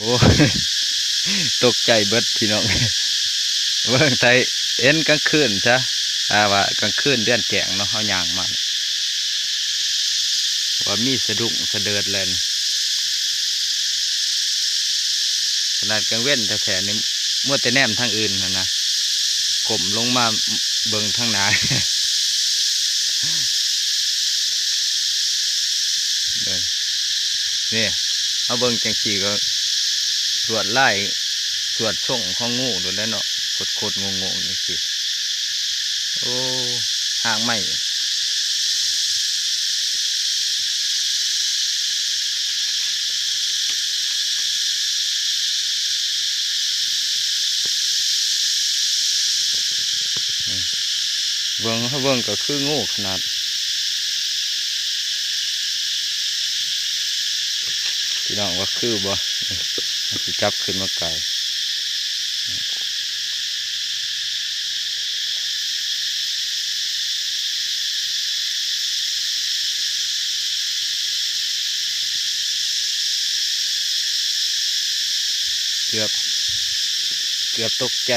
ໂອ້ຍ ຕົກໃຈເບິດພີ່ນ້ອງ ເບິ່ງໄທເຫັນກາງຄືນຊະ ຖ້າວ່າກາງຄືນເດືອນແຈ້ງເນາະ ເຮົາຍ່າງມາ ວ່າມີສະດຸ້ງສະເດີດແລ່ນ ຂະໜາດກາງເວັນແທ້ໆນີ້ ມັວແຕ່ແນມທາງອື່ນຫັ້ນນະ ກົ້ມລົງມາເບິ່ງທາງໜ້າ ເບິ່ງ ນີ້ ເຮົາເບິ່ງຈັ່ງຊີ້ກໍ ລວດລາຍ ລວດຊົງຂອງງູໂລດແຫຼະເນາະ ຄົດໆ ໂງ່ງໆ ຈັ່ງຊີ້ ໂອ້ ຮາກໄມ້ ເບິ່ງ ເຮົາເບິ່ງກໍຄືງູຂະໜາດ ພີ່ນ້ອງວ່າຄືບໍ່? ເຮົາຊິຈັບຂຶ້ນມາໃກ້ ເກືອບ ເກືອບຕົກໃຈ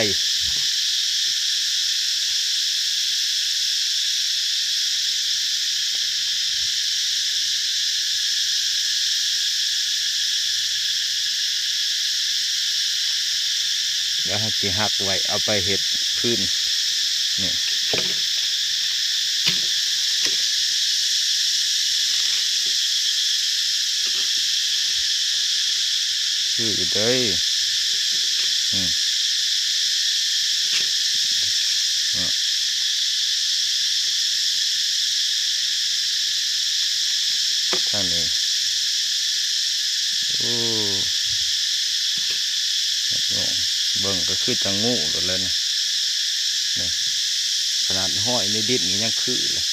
ດຽວເຮົາຊິຫັກໄວ້ ເອົາໄປເຮັດຟືນ ນີ້ ຄືຢູ່ເດີ ອືມ ເນາະ ທາງນີ້ ໂອ້ ເບິ່ງກໍຄືຈະງູໂລດແຫຼະນີ້ ນີ້ ຂະໜາດຮອຍໃນດິນນີ້ຍັງຄືເລີຍ.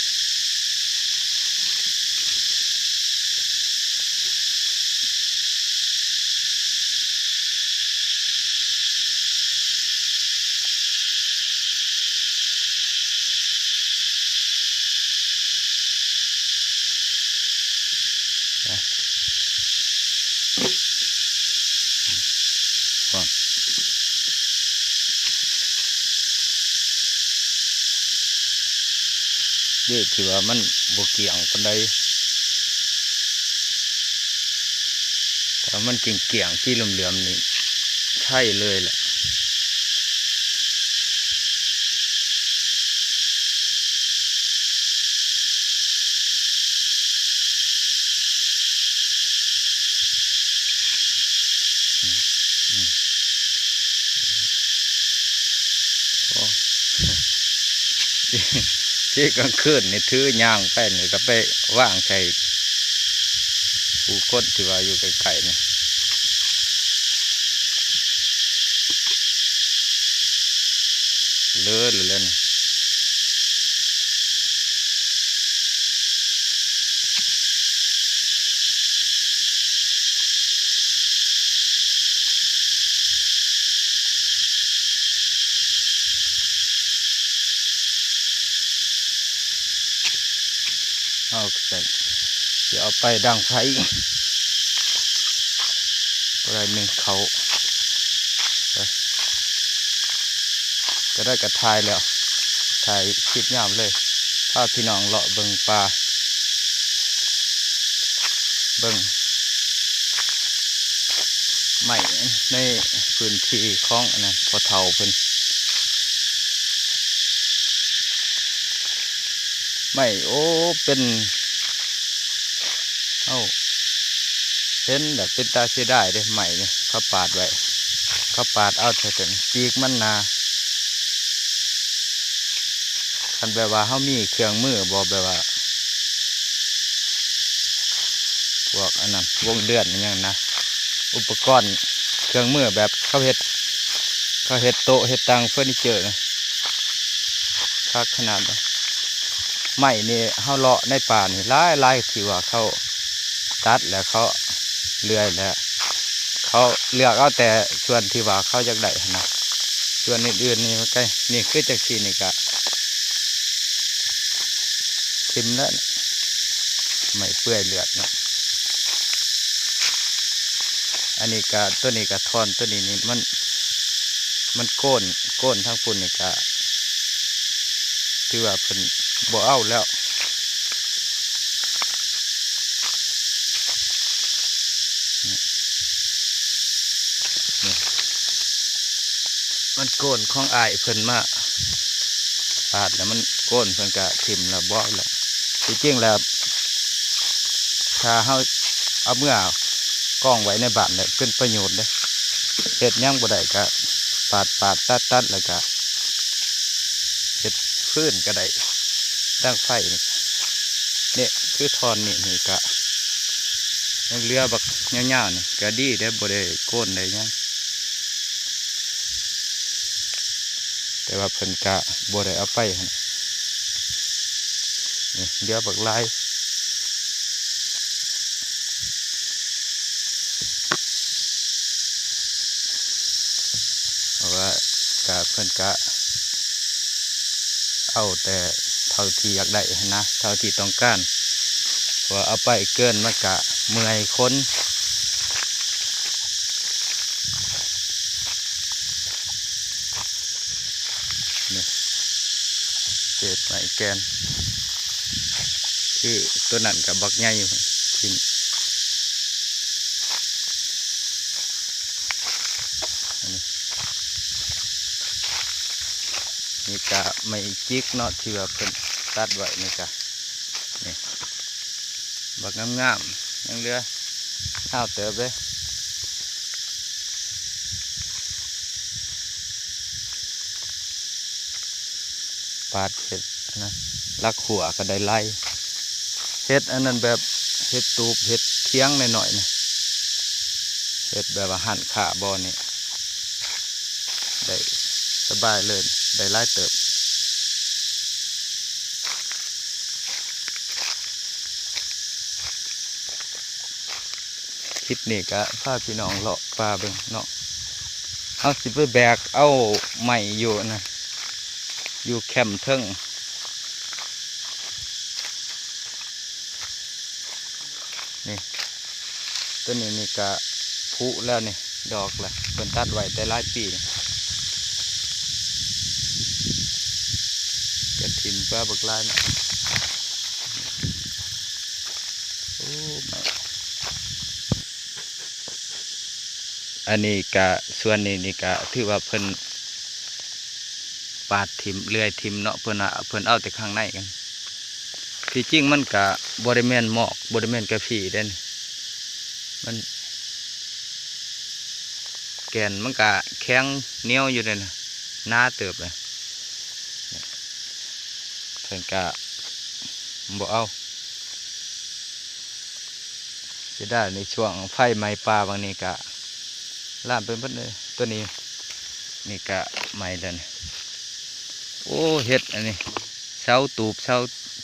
ນີ້ ທີ່ວ່າມັນບໍ່ກ້ຽງປານໃດ ຖ້າມັນກ້ຽງໆ ສີເຫຼືອມໆ ນີ້ ໃຊ້ເລີຍແຫຼະ. ໂອ້ ທີ່ກາງຄືນນີ້ຖືຍ່າງໄປນີ້ກໍໄປວາງໃສ່ຜູ້ຄົນທີ່ວ່າຢູ່ໃກ້ໆນີ້ ເລີດແລ້ວນີ້. ເຮົາກໍຊິເອົາໄປດັງໄຟ ບໍ່ໄດ້ໜຶ້ງເຂົ້າ ກໍໄດ້ ກໍຖ່າຍແລ້ວ ຖ່າຍຄລິບຍາມເລີຍ ພາພີ່ນ້ອງເລາະເບິ່ງປ່າ ເບິ່ງໄມ້ໃນພື້ນທີ່ຂອງອັນນັ້ນ ພໍ່ເຖົ້າເພິ່ນ ໄມ້ ໂອ້ ເປັນ ເອົ້າ ເຫັນແລ້ວເປັນຕາເສຍດາຍເດ້ ໄມ້ນີ້ ເຂົາປາດໄວ້ ເຂົາປາດເອົາແທ້ໆ ປີກມັນໜາ ຄັນແບບວ່າເຮົາມີເຄື່ອງມືບໍ່ ແບບວ່າ ພວກອັນນັ້ນ ວົງເດືອນອີ່ຫຍັງນະ ອຸປະກອນເຄື່ອງມືແບບເຂົາເຮັດ ເຂົາເຮັດໂຕະເຮັດຕັ່ງເຟີນິເຈີນະ ຄັກຂະໜາດເນາະ. ໄມ້ນີ້ເຮົາເລາະໃນປ່ານີ້ຫຼາຍໆ ທີ່ວ່າເຂົາຕັດແລ້ວເຂົາເລື່ອຍແລ້ວ ເຂົາເລືອກເອົາແຕ່ສ່ວນທີ່ວ່າເຂົາຢາກໄດ້ຫັ້ນນະ ສ່ວນອື່ນໆນີ້ມັນກໍ ນີ້ຄືຈັ່ງຊີ້ນີ້ກະ ຖິ້ມແລ້ວ ໄມ້ເປື່ອຍເລືອດເນາະ. ອັນນີ້ກະ ຕົວນີ້ກະທ່ອນ ຕົວນີ້ນີ້ມັນ ມັນໂກນ ໂກນທາງພຸ້ນນີ້ກະ ຖືວ່າເພິ່ນບໍ່ເອົາແລ້ວ. ນີ້ ມັນໂກນຂອງອ້າຍເພິ່ນມາປາດແລ້ວ ມັນໂກນ ເພິ່ນກະຖິ້ມແລ້ວ ບໍ່ເອົາແລ້ວ. ທີ່ຈິງແລ້ວ ຖ້າເຮົາເອົາເມືອກອງໄວ້ໃນບ້ານ ເປັນປະໂຫຍດເດ້. ເຮັດຫຍັງບໍ່ໄດ້ກະປາດໆ ຕັດໆ ແລ້ວກະເຮັດຟືນກະໄດ້ ດັງໄຟນີ້. ນີ້ຄືທ່ອນນີ້ ນີ້ກະຍັງເຫຼືອບັກຍາວໆ ນີ້ກະດີເດ້ ບໍ່ໄດ້ໂກນໄດ້ຫຍັງ. ແຕ່ວ່າເພິ່ນກະບໍ່ໄດ້ເອົາໄປຫັ້ນ ນີ້ເຫຼືອບັກຫຼາຍ. ເພາະວ່າກະ ເພິ່ນກະເອົາແຕ່ເທົ່າທີ່ຢາກໄດ້ຫັ້ນນະ ເທົ່າທີ່ຕ້ອງການ ເພາະວ່າເອົາໄປເກີນມັນກະເມື່ອຍຄົນ. ນີ້ ເສດໄມ້ແກ່ນ ຄືຕົວນັ້ນກະບັກໃຫຍ່ຢູ່ ນີ້ກະໄມ້ຈິກເນາະ ທີ່ວ່າເພິ່ນຕັດໄວ້ນີ້ກະ ນີ້ ບັກງາມໆ ຍັງເຫຼືອຍາວເຕີບເດ້. ປາດເຮັດນະ ລັກຂົວກະໄດ້ຫຼາຍ. ເຮັດອັນນັ້ນແບບເຮັດຕູບ ເຮັດຖຽງນ້ອຍໆ ນະ ເຮັດແບບວ່າຮ້ານຄ້າບໍ່ນີ້ ໄດ້ສະບາຍເລີຍ ໄດ້ຫຼາຍເຕີບ. ຄລິບນີ້ກະພາພີ່ນ້ອງເລາະປ່າເບິ່ງເນາະ. ເຮົາຊິໄປແບກເອົາໄມ້ຢູ່ນະ ຢູ່ແຄມເທິງ. ນີ້ ຕົວນີ້ນີ້ກະຜຸແລ້ວນີ້ ດອກລະ ເພິ່ນຕັດໄວ້ແຕ່ຫຼາຍປີ ກະຖິ້ມປະບັກຫຼາຍເນາະ. ໂອ້ ໄມ້ ອັນນີ້ກະ ສ່ວນນີ້ນີ້ກະຖືວ່າເພິ່ນປາດຖິ້ມ ເລື່ອຍຖິ້ມເນາະ ເພິ່ນວ່າເພິ່ນເອົາແຕ່ຂ້າງໃນກັນ. ທີ່ຈິງມັນກະບໍ່ໄດ້ແມ່ນໝອກ ບໍ່ໄດ້ແມ່ນກາຟີເດ້ ມັນ ແກ່ນມັນກະແຂງໜຽວຢູ່ເດ້ນະ ໜາເຕີບເດ້. ເພິ່ນກະບໍ່ເອົາ ເສຍດາຍ. ໃນຊ່ວງໄຟໄໝ້ປ່າຫວ່າງນີ້ກະລາມໄປໝົດເລີຍ. ຕົວນີ້ ນີ້ກະໄໝ້ແລ້ວນີ້. ໂອ້ ເຮັດອັນນີ້ ເສົາຕູບເສົາ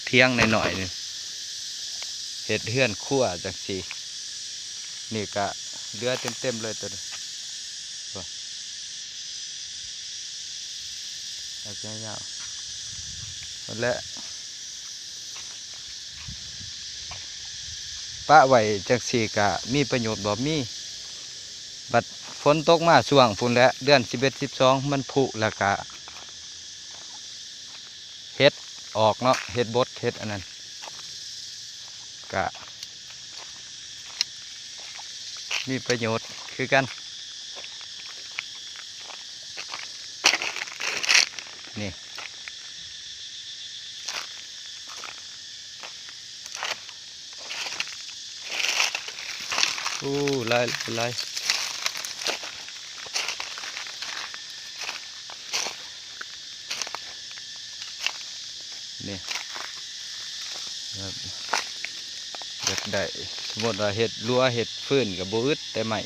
ຖຽງນ້ອຍໆ ນີ້ ເຮັດເຮືອນຄົວຈັ່ງຊີ້ ນີ້ກະເຫຼືອເຕັມໆ ເລີຍຕົວນີ້. ໂອ້ ຍາວໆ ນັ້ນແຫຼະ ປະໄວ້ຈັ່ງຊີ້ກະມີປະໂຫຍດບໍ່? ມີ. ບັດຝົນຕົກມາຊ່ວງພຸ້ນແຫຼະ ເດືອນສິບເອັດ ສິບສອງ ມັນຜຸແລ້ວກະເຫັດອອກເນາະ ເຫັດບົດ ເຫັດອັນນັ້ນ ກະມີປະໂຫຍດຄືກັນ ນີ້. ໂອ້ ຫຼາຍ ຫຼາຍ ນີ້ ແບບ ຢາກໄດ້ ສົມມຸດວ່າເຮັດລົວເຮັດຟືນກະບໍ່ອຶດ ແຕ່ໄມ້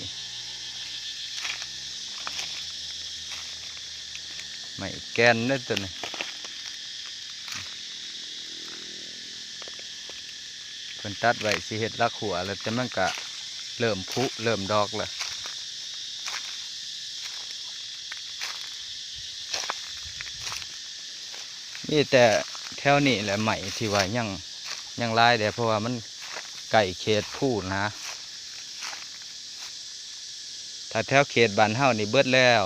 ໄມ້ແກ່ນເດ້ຕົວນີ້. ເພິ່ນຕັດໄວ້ຊິເຮັດຫຼັກຮົ້ວແລ້ວ ແຕ່ມັນກະເລີ່ມຜຸເລີ່ມດອກແລ້ວ. ມີແຕ່ແຖວນີ້ແຫຼະໄມ້ທີ່ວ່າຍັງ ຍັງຫຼາຍເດ້ ເພາະວ່າມັນໃກ້ເຂດພູນະ. ຖ້າແຖວເຂດບ້ານເຮົານີ້ເບິດແລ້ວ.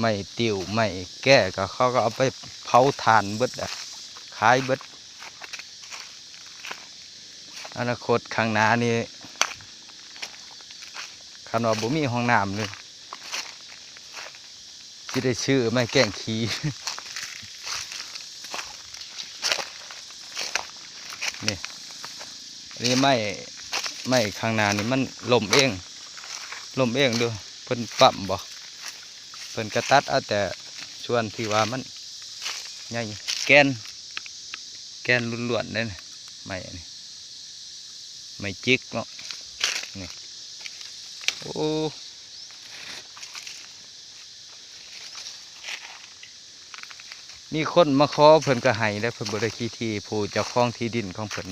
ໄມ້ຕິ້ວ ໄມ້ແກ້ ກໍເຂົາກໍເອົາໄປເຜົາຖ່ານເບິດແຫຼະ ຂາຍເບິດ. ອະນາຄົດຂ້າງໜ້ານີ້ ຄັນວ່າບໍ່ມີຫ້ອງນ້ຳນີ້ ຊິໄດ້ຊື້ໄມ້ແກງຂີ້. ນີ້ ອັນນີ້ໄມ້ ໄມ້ຂ້າງໜ້ານີ້ມັນລົ້ມເອງ ລົ້ມເອງເດີ້ ເພິ່ນປ້ຳບໍ່ ເພິ່ນກະຕັດເອົາແຕ່ສ່ວນທີ່ວ່າມັນໃຫຍ່ ແກ່ນ ແກ່ນລ້ວນໆເດ້ ໄມ້ອັນນີ້ ໄມ້ຈິກເນາະ ນີ້ ໂອ້ ມີຄົນມາຂໍເພິ່ນກໍໃຫ້ແລ້ວ ເພິ່ນບໍ່ໄດ້ຂີ້ຖີ່ ຜູ້ເຈົ້າຂອງທີ່ດິນຂອງເພິ່ນ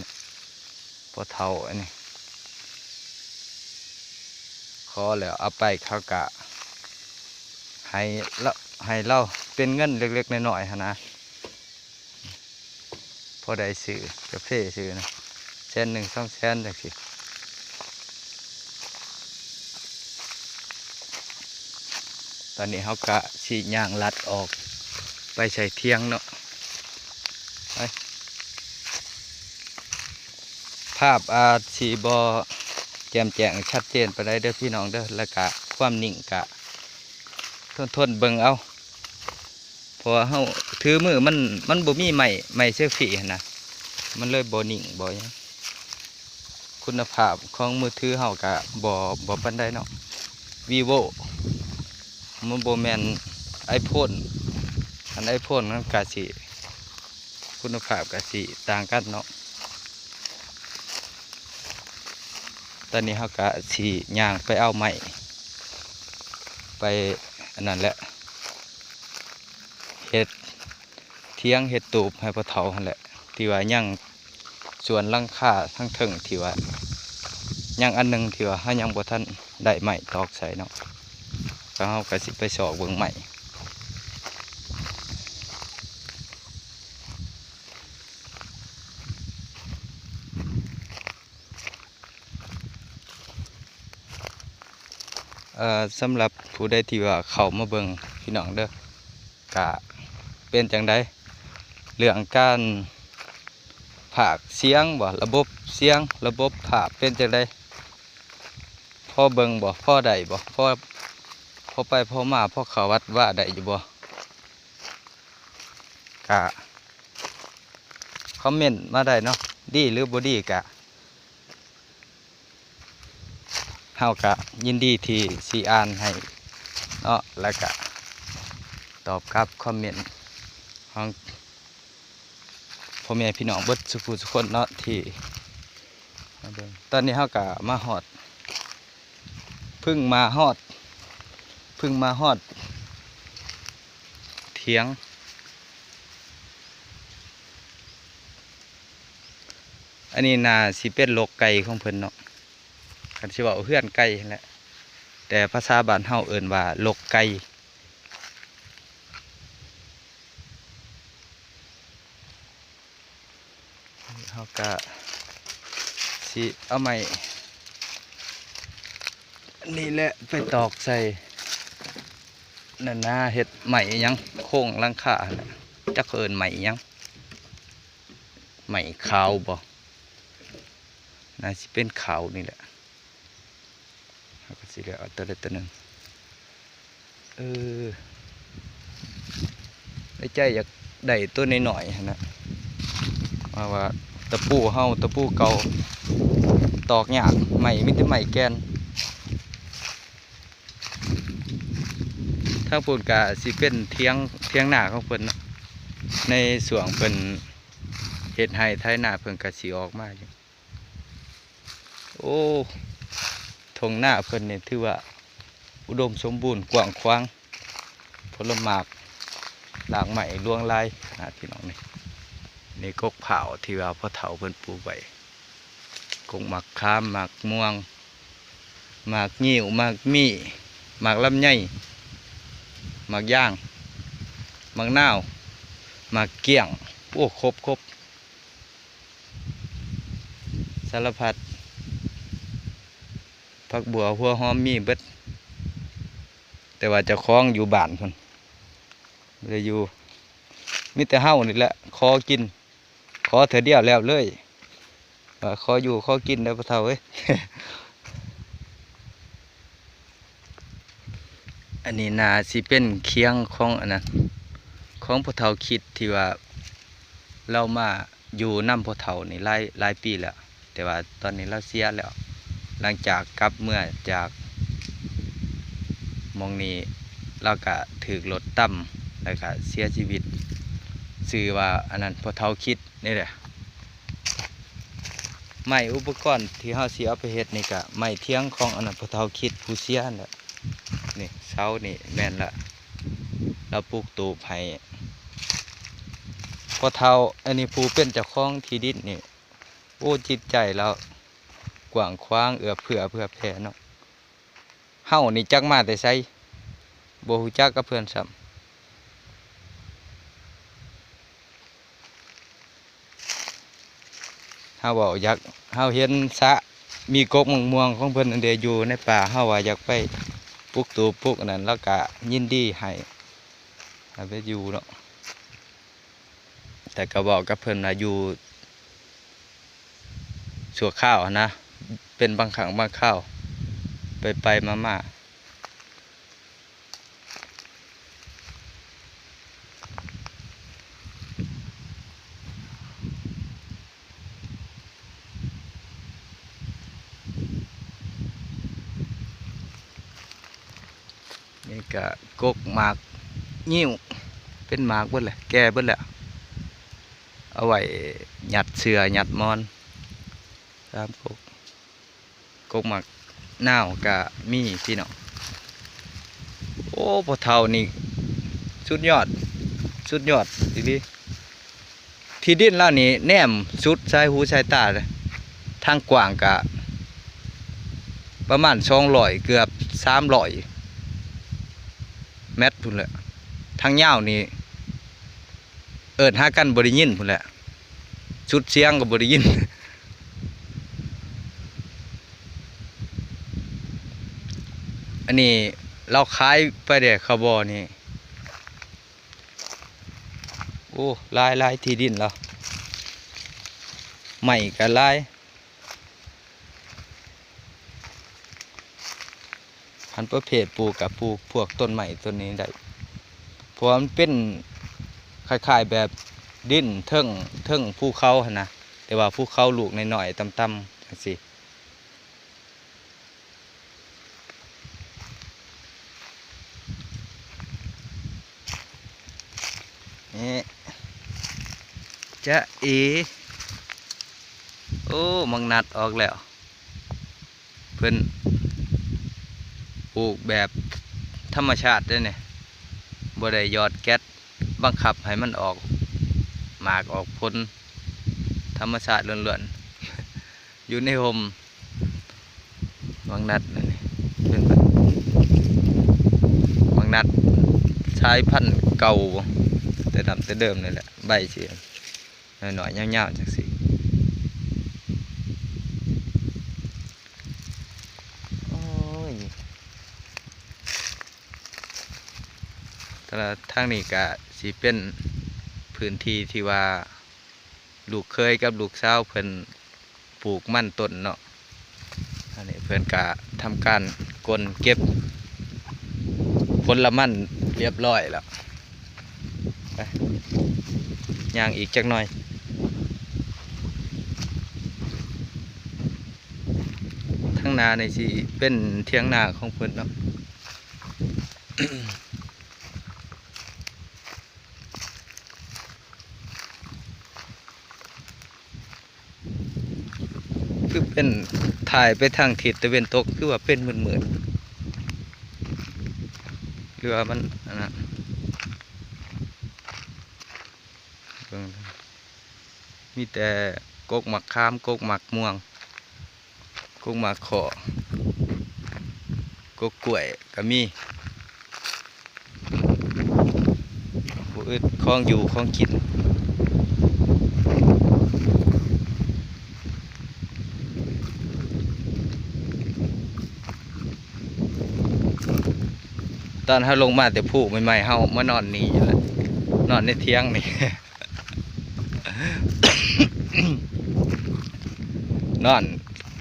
ພໍ່ເຖົ້າອັນນີ້ ຂໍແລ້ວເອົາໄປ ເຂົາກະໃຫ້ລາວ ໃຫ້ລາວເປັນເງິນເລັກໆນ້ອຍໆຫັ້ນນະ. ພໍໄດ້ຊື້ກາເຟຊື້ນະ ແສນໜຶ່ງ ສອງແສນ ຈັ່ງຊີ້. ຕອນນີ້ເຮົາກະຊິຍ່າງລັດອອກໄປໃສ່ຖຽງເນາະ ໄປ. ພາບອາດຊິບໍ່ແຈ່ມແຈ້ງຊັດເຈນປານໃດເດີ້ພີ່ນ້ອງເດີ້ ແລ້ວກະຄວາມນິ່ງກະ ທົນໆເບິ່ງເອົາ ເພາະວ່າເຮົາຖືມືມັນ ມັນບໍ່ມີໄມ້ ໄມ້ເຊລຟີຫັ້ນນະ ມັນເລີຍບໍ່ນິ່ງບໍ່ຫຍັງ. ຄຸນນະພາບຂອງມືຖືເຮົາກະບໍ່ ບໍ່ປານໃດເນາະ ວີໂວ ມັນບໍ່ແມ່ນໄອໂຟນ ຄັນໄອໂຟນມັນກະຊິ ຄຸນນະພາບກະຊິຕ່າງກັນເນາະ. ຕອນນີ້ເຮົາກະຊິຍ່າງໄປເອົາໄມ້ ໄປອັນນັ້ນແຫຼະ ເຮັດຖຽງເຮັດຕູບໃຫ້ພໍ່ເຖົ້າຫັ້ນແຫຼະ ທີ່ວ່າຍັງສ່ວນຫຼັງຄາທາງເທິງທີ່ວ່າຍັງອັນໜຶ່ງທີ່ວ່າເຮົາຍັງບໍ່ທັນໄດ້ໄມ້ຕອກໃສ່ເນາະ ກໍເຮົາກໍຊິໄປຊອກເບິ່ງໄມ້. ເອີ ສຳລັບຜູ້ໃດທີ່ວ່າເຂົ້າມາເບິ່ງພີ່ນ້ອງເດີ ກະເປັນຈັ່ງໃດ ເລື່ອງການພາກສຽງບໍ ລະບົບສຽງ ລະບົບພາບເປັນຈັ່ງໃດ ພໍເບິ່ງບໍ ພໍໄດ້ບໍ ພໍ ພໍໄປພໍມາ ພໍເຂົ້າວັດວາໄດ້ຢູ່ບໍ? ກະຄອມເມັນມາໄດ້ເນາະ ດີຫຼືບໍ່ດີກະ ເຮົາກະຍິນດີທີ່ຊິອ່ານໃຫ້ເນາະ ແລ້ວກະຕອບກັບຄອມເມັນຂອງພໍ່ແມ່ພີ່ນ້ອງເບິດສູ່ຜູ້ສູ່ຄົນເນາະ ທີ່ມາເບິ່ງ. ຕອນນີ້ເຮົາກະມາຮອດ ເພິ່ງມາຮອດ ເພິ່ງມາຮອດຖຽງ. ອັນນີ້ໜ້າຊິເປັນລົກໄກ່ຂອງເພິ່ນເນາະ ຄັນຊິເວົ້າເຮືອນໄກ່ຫັ້ນແຫຼະ ແຕ່ພາສາບ້ານເຮົາເອີ້ນວ່າລົກໄກ່. ເຮົາກະຊິເອົາໄມ້ນີ້ແຫຼະໄປຕອກໃສ່ນັ້ນນາ ເຮັດໄມ້ອີ່ຫຍັງ ໂຄງຫຼັງຄາຫັ້ນແຫຼະ ຈັກເຂົາເອີ້ນໄມ້ອີ່ຫຍັງ ໄມ້ຂາວບໍ ໜ້າຊິເປັນຂາວນີ້ແຫຼະ. ເຮົາກໍຊິເລືອກເອົາຕົວໃດຕົວໜຶ່ງ. ເອີ ໃນໃຈຢາກໄດ້ຕົວນ້ອຍໆຫັ້ນນະ ເພາະວ່າຕະປູເຮົາ ຕະປູເກົ່າ ຕອກຍາກ ໄມ້ມີແຕ່ໄມ້ແກ່ນ. ທາງພຸ້ນກະຊິເປັນຖຽງ ຖຽງນາຂອງເພິ່ນເນາະ ໃນຊ່ວງເພິ່ນເຮັດໄຮ່ໄຖນາ ເພິ່ນກະຊິອອກມາຢູ່. ໂອ້ ທົ່ງນາເພິ່ນນີ້ຖືວ່າອຸດົມສົມບູນກວ້າງຂວາງ ຜົນລະໝາກ ລາກໄມ້ຫຼວງຫຼາຍນະພີ່ນ້ອງ. ນີ້ ນີ້ກົກພ້າວທີ່ວ່າພໍ່ເຖົ້າເພິ່ນປູກໄວ້ ກົກໝາກຂາມ ໝາກມ່ວງ ໝາກງິ້ວ ໝາກມີ້ ໝາກລຳໄຍ ໝາກຢາງ ໝາກນາວ ໝາກກ້ຽງ ໂອ້ ຄົບໆ. ສາລະພັດ ຜັກບົ່ວ ຫົວຫອມ ມີເບິດ ແຕ່ວ່າເຈົ້າຂອງຢູ່ບ້ານພຸ້ນ ບໍ່ໄດ້ຢູ່ ມີແຕ່ເຮົານີ້ແຫຼະຂໍກິນ ຂໍເທື່ອດຽວແລ້ວເລີຍ ວ່າຂໍຢູ່ຂໍກິນເດີພໍ່ເຖົ້າເອີຍ. ອັນນີ້ໜ້າຊິເປັນຂຽງຂອງອັນນັ້ນ ຂອງພໍ່ເຖົ້າຄິດ ທີ່ວ່າລາວມາຢູ່ນຳພໍ່ເຖົ້ານີ້ຫຼາຍ ຫຼາຍປີແລ້ວ ແຕ່ວ່າຕອນນີ້ລາວເສຍແລ້ວ ຫຼັງຈາກກັບເມືອຈາກໝ່ອງນີ້ ລາວກະຖືກລົດຕຳ ແລ້ວກະເສຍຊີວິດ ຊື່ວ່າອັນນັ້ນ ພໍ່ເຖົ້າຄິດ ນີ້ແຫຼະ ໄມ້ອຸປະກອນທີ່ເຮົາຊິເອົາໄປເຮັດນີ້ກະໄມ້ຖຽງຂອງອັນນັ້ນ ພໍ່ເຖົ້າຄິດຜູ້ເສຍຫັ້ນແຫຼະ. ນີ້ເສົານີ້ແມ່ນລະ ລາວປຸກຕູບໃຫ້ພໍ່ເຖົ້າ ອັນນີ້ຜູ້ເປັນເຈົ້າຂອງທີ່ດິນນີ້ ໂອ້ ຈິດໃຈລາວກວ້າງຂວາງເອື້ອເຟື້ອເຜື່ອແຜ່ເນາະ. ເຮົານີ້ຈັກມາແຕ່ໃສ ບໍ່ຮູ້ຈັກກັບເພິ່ນຊ້ຳ. ເຮົາເວົ້າຢາກ ເຮົາເຫັນສະ ມີກົກໝາກມ່ວງຂອງເພິ່ນນັ້ນເດ ຢູ່ໃນປ່າ ເຮົາວ່າຢາກໄປປຸກຕູບ ປຸກອັນນັ້ນ ລາວກະຍິນດີໃຫ້ ໃຫ້ໄປຢູ່ເນາະ. ແຕ່ກໍເວົ້າກັບເພິ່ນວ່າຢູ່ຊົ່ວຄາວຫັ້ນນະ ເປັນບາງຄັ້ງບາງຄາວ ໄປໆມາໆ. ນີ້ກະກົກໝາກງິ້ວ ເປັນໝາກເບິດແຫຼະ ແກ່ເບິດແລ້ວ ເອົາໄວ້ຍັດເສື່ອຍັດໝອນ ຕາມກົກ ກົກໝາກນາວກະມີພີ່ນ້ອງ. ໂອ້ ພໍ່ເຖົ້ານີ້ສຸດຍອດ ສຸດຍອດອີ່ຫຼີ. ທີ່ດິນລາວນີ້ແນມສຸດສາຍຫູສາຍຕາເລີຍ ທາງກວ້າງກະປະມານສອງຮ້ອຍ ເກືອບສາມຮ້ອຍແມັດພຸ້ນແຫຼະ ທາງຍາວນີ້ເອີ້ນຫາກັນບໍ່ໄດ້ຍິນພຸ້ນແຫຼະ ສຸດສຽງກໍບໍ່ໄດ້ຍິນ. ອັນນີ້ລາວຂາຍໄປແດ່ ເຂົາບໍ່ນີ້ ໂອ້ ຫຼາຍໆ ທີ່ດິນລາວ ໄມ້ກໍຫຼາຍ ຄັນປະເພດປູກກໍປູກພວກຕົ້ນໄມ້ຕົ້ນນີ້ໄດ້ ເພາະວ່າມັນເປັນຄ້າຍໆ ແບບດິນເທິງ ເທິງພູເຂົາຫັ້ນນະ ແຕ່ວ່າພູເຂົາລູກນ້ອຍໆ ຕ່ຳໆ ຈັ່ງຊີ້. ນີ້ ຈະເອ ໂອ້ ໝາກນັດອອກແລ້ວ ເພິ່ນປູກແບບທຳມະຊາດເດ້ນີ້ ບໍ່ໄດ້ຢອດແກັດບັງຄັບໃຫ້ມັນອອກໝາກອອກຜົນ ທຳມະຊາດລ້ວນໆ ຢູ່ໃນຮົ່ມ. ໝາກນັດອັນນີ້ເປັນໝາກນັດສາຍພັນເກົ່າ ແຕ່ດັ້ງແຕ່ເດີມນີ້ແຫຼະ ໃບຊິໜ້ອຍໆ ຍາວໆ ຈັ່ງຊີ້. ໂອ້ຍ ແຕ່ລະທາງນີ້ກະຊິເປັນພື້ນທີ່ທີ່ວ່າ ລູກເຂີຍກັບລູກສາວເພິ່ນປູກມັນຕົ້ນເນາະ ອັນນີ້ເພິ່ນກະທຳການກົນເກັບຜົນລະມັນລຽບລ້ອຍແລ້ວ ໄປ ຍ່າງອີກຈັກໜ່ອຍ. ທາງໜ້ານີ້ຊິເປັນຖຽງນາຂອງເພິ່ນເນາະ. ຄືເປັນ ຖ່າຍໄປທາງທິດຕາເວັນຕົກ ຄືວ່າເປັນມືດໆ ຫຼືວ່າມັນອັນນັ້ນ ເບິ່ງ ມີແຕ່ກົກໝາກຂາມ ກົກໝາກມ່ວງ ກົກໝາກເຄາະ ກົກກ້ວຍກໍມີ ບໍ່ອຶດຂອງຢູ່ຂອງກິນ. ຕອນເຮົາລົງມາແຕ່ພູໃໝ່ໆ ເຮົາມານອນນີ້ແຫຼະ ນອນໃນຖຽງນີ້ ນອນ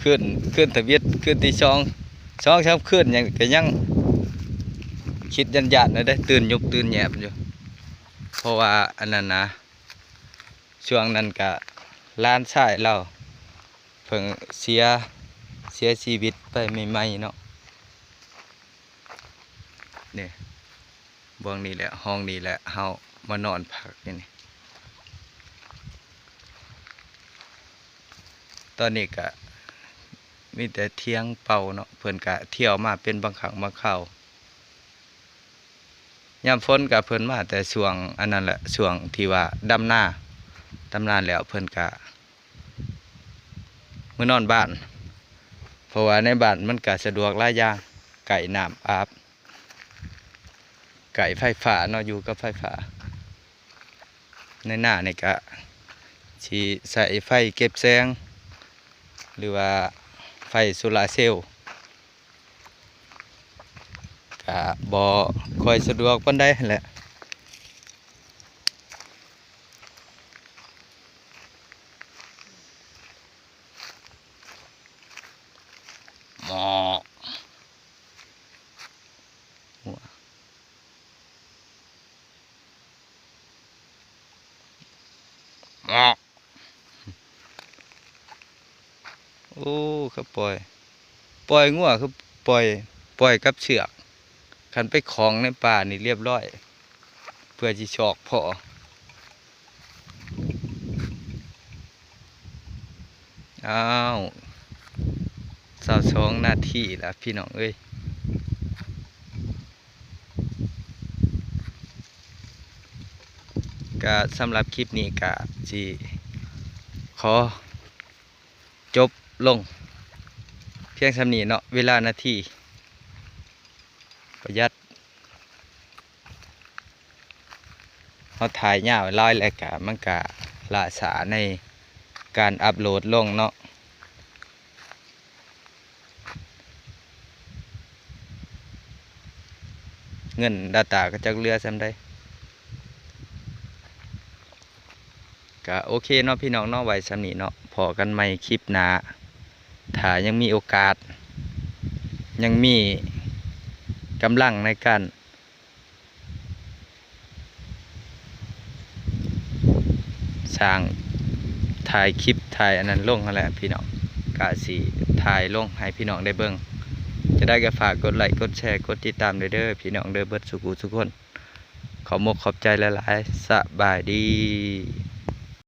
ຄືນ ຄືນທຳອິດ ຄືນທີສອງ ສອງສາມຄືນ ຍັງ ກໍຍັງຄິດຢ້ານໆຢູ່ເດ້ ຕື່ນຍຸບຕື່ນແຍບຢູ່ ເພາະວ່າອັນນັ້ນນະ ຊ່ວງນັ້ນກະຫຼານຊາຍລາວເພິ່ງເສຍ ເສຍຊີວິດໄປໃໝ່ໆເນາະ. ນີ້ ບ່ອນນີ້ແຫຼະ ຫ້ອງນີ້ແຫຼະ ເຮົາມານອນພັກຢູ່ນີ້. ຕອນນີ້ກະມີແຕ່ຖຽງເປົ່າເນາະ ເພິ່ນກະທ່ຽວມາເປັນບາງຄັ້ງບາງຄາວ. ຍາມຝົນກະເພິ່ນມາແຕ່ຊ່ວງອັນນັ້ນແຫຼະ ຊ່ວງທີ່ວ່າດຳນາ ດຳນາແລ້ວເພິ່ນກະມານອນບ້ານ ເພາະວ່າໃນບ້ານມັນກະສະດວກຫຼາຍຢ່າງ ໃກ້ນ້ຳອາບ ໃກ້ໄຟຟ້າເນາະ ຢູ່ກັບໄຟຟ້າ. ໃນໜ້ານີ້ກະຊິໃຊ້ໄຟເກັບແສງ ຫຼືວ່າໄຟໂຊລາເຊວ ກະບໍ່ຄ່ອຍສະດວກປານໃດຫັ້ນແຫຼະ. ໝໍ້ ງົວ ໝໍ້. ໂອ້ ຄືປ່ອຍ ປ່ອຍງົວຄືປ່ອຍ ປ່ອຍກັບເຊືອກ ຄັນໄປຂ້ອງໃນປ່ານີ້ລຽບລ້ອຍ ເພື່ອຊິຊອກພໍ້. ອ້າວ ຊາວສອງນາທີລະພີ່ນ້ອງເອີຍ. ກະສຳລັບຄລິບນີ້ກະຊິຂໍຈົບລົງພຽງສ່ຳນີ້ເນາະ ເວລານາທີປະຢັດ ເຮົາຖ່າຍຍາວຫຼາຍແລ້ວກະມັນກະຫຼ້າຊ້າໃນການອັບໂຫຼດລົງເນາະ. ເງິນດາຕ້າກໍຈັກເຫຼືອສ່ຳໃດ. ກະໂອເຄເນາະພີ່ນ້ອງເນາະ ໄວ້ສ່ຳນີ້ເນາະ ພໍ້ກັນໃໝ່ຄລິບໜ້າ ຖ້າຍັງມີໂອກາດ ຍັງມີກຳລັງໃນການ ສ້າງ ຖ່າຍຄລິບ ຖ່າຍອັນນັ້ນລົງຫັ້ນແຫຼະພີ່ນ້ອງ ກະຊິຖ່າຍລົງໃຫ້ພີ່ນ້ອງໄດ້ເບິ່ງ. ຈະໄດ້ກໍຝາກກົດໄລ ກົດແຊ ກົດຕິດຕາມເດີ ພີ່ນ້ອງເດີ ເບິດສູ່ຜູ້ສູ່ຄົນ. ຂອບມົກຂອບໃຈຫຼາຍໆ ສະບາຍດີ.